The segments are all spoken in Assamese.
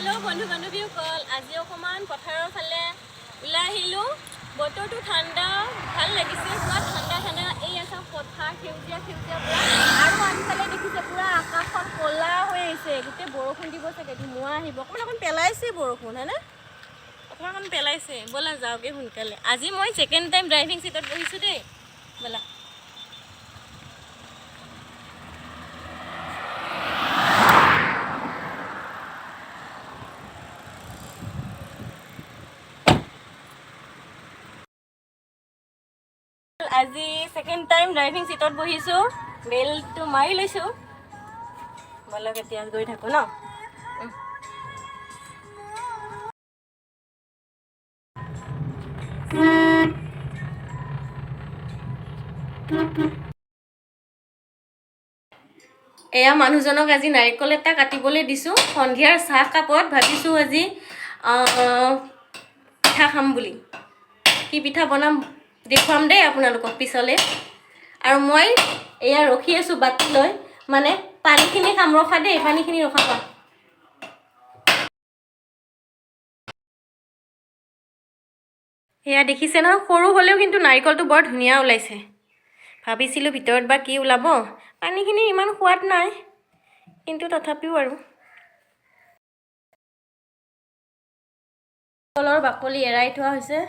বন্ধু বান্ধৱীসকল, আজি অকণমান পথাৰৰ ফালে ওলাই আহিলোঁ। বতৰটো ঠাণ্ডা, ভাল লাগিছে, পুৰা ঠাণ্ডা ঠাণ্ডা। এই চাওক পথাৰ, সেউজীয়া সেউজীয়া পুৰা। আৰু আনফালে দেখিছে পুৰা আকাশখন ক'লা হৈ আহিছে, গোটেই বৰষুণ দিব চাগে, ধুমুহা আহিব। অকণমান অকণ পেলাইছে বৰষুণ, হয়নে? অকণমান অকণ পেলাইছে। ব'লা যাওঁগৈ সোনকালে। আজি মই ছেকেণ্ড টাইম ড্ৰাইভিং ছিটত বহিছোঁ দেই, ব'লা। আজি ছেকেণ্ড টাইম ড্ৰাইভিং ছিটত বহিছোঁ, বেল্টটো মাৰি লৈছোঁ। ব'লক এতিয়া গৈ থাকোঁ ন। এয়া মানুহজনক আজি নাৰিকল এটা কাটিবলৈ দিছোঁ। সন্ধিয়াৰ চাহ কাপত ভাবিছোঁ আজি পিঠা খাম বুলি। কি পিঠা বনাম দেখুৱাম দেই আপোনালোকক পিছলৈ। আৰু মই এয়া ৰখি আছোঁ বাতি লৈ, মানে পানীখিনি খাম, ৰখা দেই, পানীখিনি ৰখাবা। সেয়া দেখিছে নহয়, সৰু হ'লেও কিন্তু নাৰিকলটো বৰ ধুনীয়া ওলাইছে। ভাবিছিলোঁ ভিতৰত বা কি ওলাব, পানীখিনি ইমান সোৱাদ নাই কিন্তু তথাপিও আৰু। কলৰ বাকলি এৰাই থোৱা হৈছে।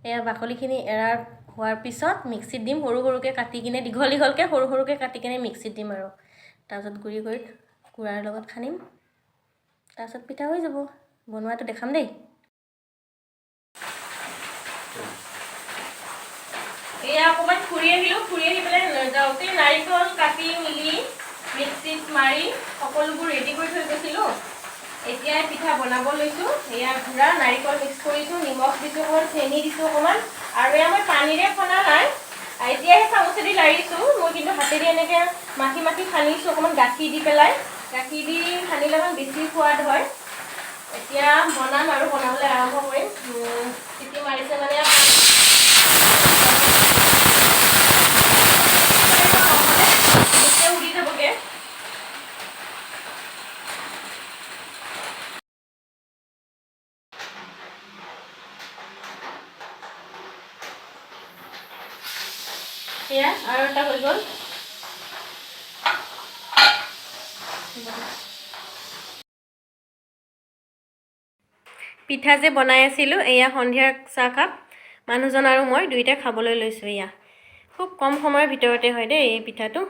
এয়া বাকলিখিনি এৰাৰ হোৱাৰ পিছত মিক্সিত দিম, সৰু সৰুকৈ কাটি কিনে, দীঘল দীঘলকৈ সৰু সৰুকৈ কাটি কিনে মিক্সিত দিম আৰু তাৰপিছত গুড়ি কৰি গুড়াৰ লগত সানিম, তাৰপিছত পিঠা হৈ যাব। বনোৱাটো দেখাম দেই। এয়া অকণমান ফুৰি আহিলোঁ, ফুৰি আহি পেলাই যাওঁতে নাৰিকল কাটি মেলি মিক্সিত মাৰি সকলোবোৰ ৰেডি কৰি থৈ গৈছিলোঁ। এতিয়া পিঠা বনাব লৈছোঁ। এয়া গুড়া নাৰিকল মিক্স কৰিছোঁ, নিমখ দিছোঁ অকণমান, চেনি দিছোঁ অকণমান। আৰু এয়া মই পানীৰে খনা নাই, এতিয়াহে চামুচেদি লাৰিছোঁ মই, কিন্তু হাতেদি এনেকৈ মাখি মাখি সানিছোঁ অকণমান গাখীৰ দি পেলাই। গাখীৰ দি সানিলে অকণমান বেছি সোৱাদ হয়। এতিয়া বনাম আৰু বনাবলৈ আৰম্ভ কৰিম। চিটি মাৰিছে মানে উৰি যাবগৈ। সেয়া আৰু এটা হৈ গ'ল। পিঠা যে বনাই আছিলোঁ, এয়া সন্ধিয়াৰ চাহকাপ মানুহজন আৰু মই দুয়োটাই খাবলৈ লৈছোঁ। এয়া খুব কম সময়ৰ ভিতৰতে হয় দেই এই পিঠাটো।